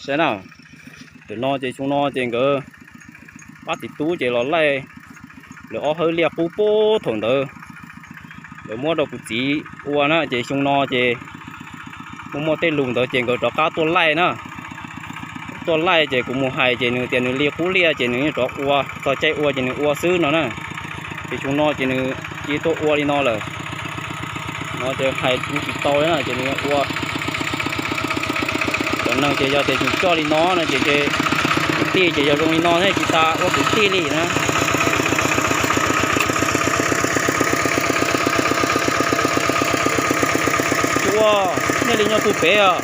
Saib na, tam no ces xyoo no ces nkawd pab txiv tub ces los laij lawv ob hawb liaj qub puag thaum ntawd, lawv muab rau kuv txiv ua na, ces xyoo no ces muaj muaj tej lus ntawd ces nkawd rov qab tuaj laij na. Tuaj laij ces kuv mus hais ces nws tias nws li qub liaj ces nws yeej rov ua, txog caij ua ces nws ua xwb no na. Ces xyoo no ces nws cia tuaj ua li no lawm. No ces hais kuv tsis tau na ces nws ua. Cov neeg ces yog tias nws coj li no no ces, ces kwv tij ces yog zoo li no thiab, tsis tas ua kwv tij li na. Tsis ua, nej li nyob tus pem os.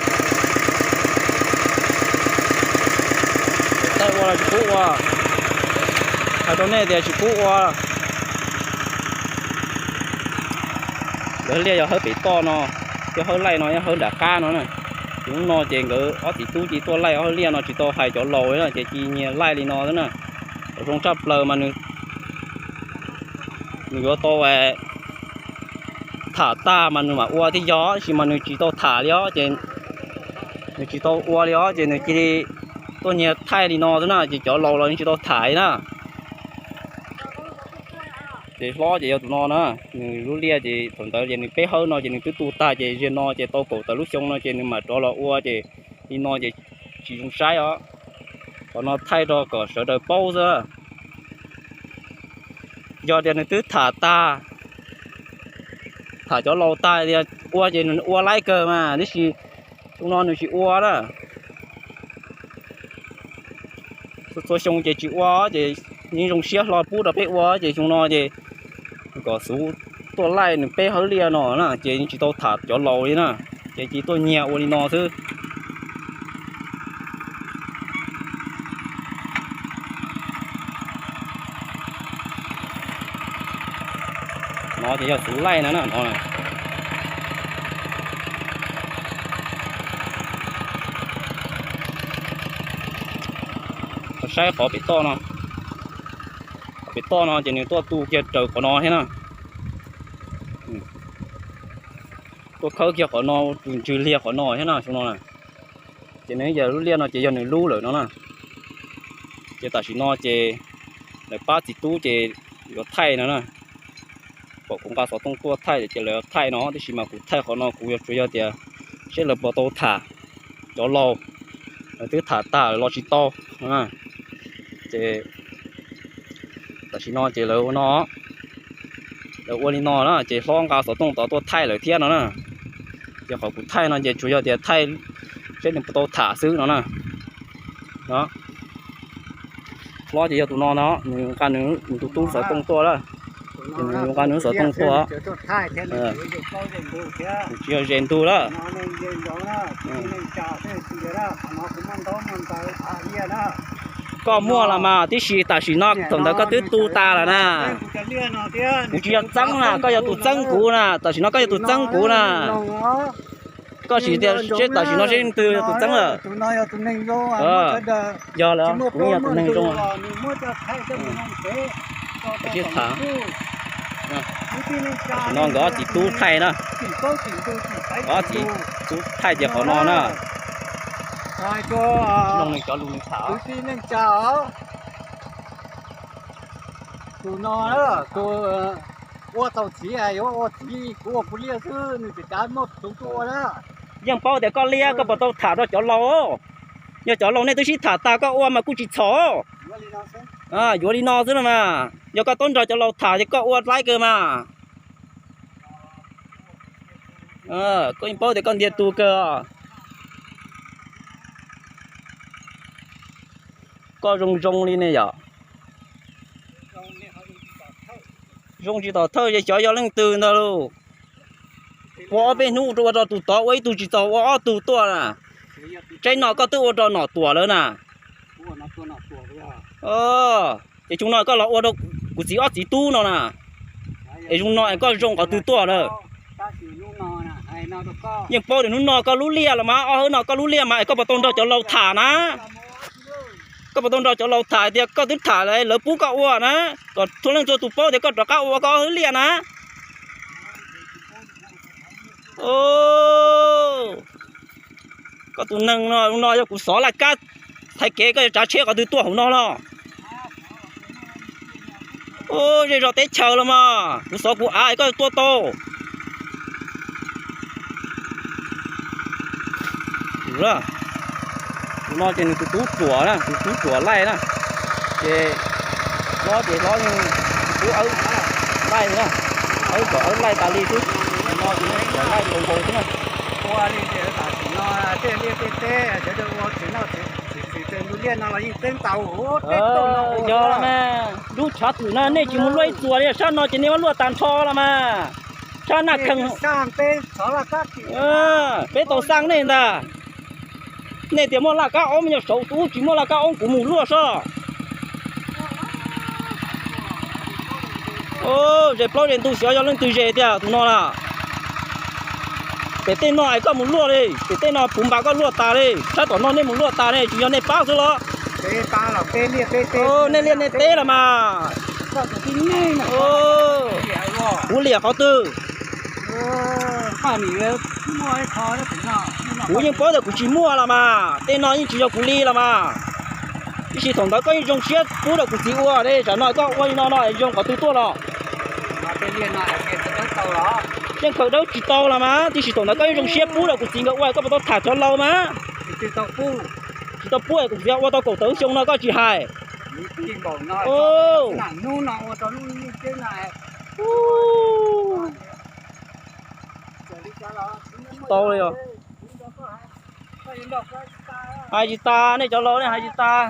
Tsis ua los tsis pub ua. Hais rau nej tias tsis pub ua. Lawv liaj yog hawb pem toj no, thiab hawb laij no, yog hawb nram qab no na. Ces hnub no ces nkawd ob txiv tub cia tuaj laij ob hawb liaj no tsis tau hais cov laus li na, ces cia nyias laij li no xwb na. Kom zoo tshaj plaws mas nws, nws yuav tau tham tag mas nws mam ua thiaj yog, tab sis mas nws tsis tau tham li os, ces nws tsis tau ua li os, ces nws cia li tuaj nyias thaij li no xwb na, ces cov laus los yeej tsis tau tham li na. Ces hlob ces yog tus no na, nws lub liaj ces thaum ntawd ces nws peb hawb no ces nws twb tu tag, ces ziag no ces tau kaum tawm lub xyoo no ces nws mam rov los ua, ces li no ces tsis zoo saib os. Qhov no thaij rau kom sawv daws paub xwb. Yog tias nws twb tham tag, tham cov laus tag tias ua ces nws ua laib kawg mas, tiam sis xyoo no nws tsis ua na. Txhua xyoo ces tsis ua ces yeej zoo siab hlo pub rau peb ua, ces xyoo no ces kom xuv tuaj laij nws peb hawb liaj no na, ces yeej tsis tau tham cov laus li na, ces cia tuaj nyias ua li no xwb. No ces yog xuv laij na no. Saib qhov pem toj no, qhov pem toj no ces nws tuaj tu kiag raws qhov no thiab na. Tuaj khawb kiag qhov no, tus ntsws liag qhov no thiab na, xyoo no. Ces nws yog lub liaj no ces yog nws lub lawm no na. Ces tam sim no ces lawv pab txiv tub ces yuav thaij no na. Pom kuv nqa xov tooj tuaj thaij ces lawv thaij no, tab sis mas kuv thaij qhov no kuv yog tsuas yog tias seb lawv puas tau tham cov laus, lawv twb tham tag los tsis tau. Ces tam sim no ces lawv ua no, lawv ua li no na, ces hlob nqa xov tooj tod tuaj thaij lawv thiab no na. Ces qhov kuv thaij no ces tsuas yog tias thaij seb nws puas tau tham xwb no na. Hlob ces yog tus no no, nws nqa nws tus tub xov tooj tuaj lawm. Nws nqa nws xov tooj tuaj. Nws tsis yog ze ntug lawm. Koj muaj los mas, tiam sis tam sim no thaum ntawd koj twb tu tas lawm na. Kuv tsis yog txeeb na, koj yog tus txeeb kuv na, tam sim no koj yog tus txeeb kuv na. Koj sim tias seb tam sim no seb leej twg yog tus txeeb lawm. Yog lawm, kuv yog tus neeg zoo. Tam sim no nkawd ob txiv tub thaij na. Ob txiv tub thaij tias qhov no na. Zoo neeg cov lus nws tham. Tus no, tus ua tau txiv, yuav ua txiv, kuv ua kuv liaj xwb, nws tseem cav muaj tus tuaj ua na. Yeej paub tias koj liab, koj puas tau tham rau cov laus? Yog cov laus nej twb sib tham tas koj ua mas kuj tsis txhaum. Yuav li no xwb no mas, yog koj tau nrog cov laus tham ces koj ua laib kawg mas. Koj yeej paub tias koj ntiag tug kawg. Koj zoo zoo li ne yom. Zoo tsis tom thawj ces xyov yog leej twg ntag lauj. Ua ob peb hnub rau ua rau tus tod ua ib tug tsis txaus ua ob tug tuaj na. Tsaib no koj twb ua rau Nom Tuam lawm na. Ces xyoo no koj los ua rau kuv txiv ob txiv tub no na. Es xyoo no es koj zoo qhov twg tuaj lawm? Yeej paub tias hnub no koj lub liaj los mas, ob hawb no koj lub liaj mas es koj puas tau nrog cov laus tham na? Koj puas tau nrog cov laus tham tias koj twb tham lawv, lawv pub koj ua na, kom txhua leej txhua tus paub tias koj rov qab ua koj ob hawb liaj na? Koj tus neeg no, no yog kuv xov laj kab thaiv kev, koj yuav tsav tsheb qhov twg tuaj hauv no los? Zej zos teb chaws los mas, kuv xov kuv av koj tuaj tau. Tus no ces nws tus tub ruam na, tus tub ruam laij na. Ces hlob ces hlob tub awb laij na, awb kom awb laij tas li xwb. No ces ruam laij nkaus nkaus xwb na. Yog mas, lub tshav twm no nej tsis mus luaj ib txuas li, sab no ces nej muab luaj tas nrho los mas. Sab Naj Khees, peb tau xaj nej ntag. Nej tias muaj laj kab oob, yog saud ub tsis muaj laj kab oob kuv mus luaj sob. Ze plaub ze ntug xyov yog leej twg ze tiag tus no na. Pem tej no es koj mus luaj li, pem tej no puv npas koj luaj tas li, sab tom no nej mus luaj tas ne, tsis yog nej pab xwb los? Nej liaj nej teb los mas. Kuv liam qhov twg? Kuv yeej paub tias kuv tsis muaj los mas, tej no yeej tsis yog kuv li los mas. Tiam sis thaum ntawd koj yeej zoo siab pub rau kuv txiv ua ne, tsam no koj ua li no no zoo qhov twg tuaj los? Yeej khaws dawb tsis tau los mas, tiam sis thaum ntawd koj yeej zoo siab pub rau kuv txiv nkawd ua, koj puas tau tham cov laus mas? Tsis tau pub, kuv txiv ua tau kaum tawm xyoo no koj tsis hais. Tsis tau li os. Hais tsis tas, nej cov laus nej hais tsis tas.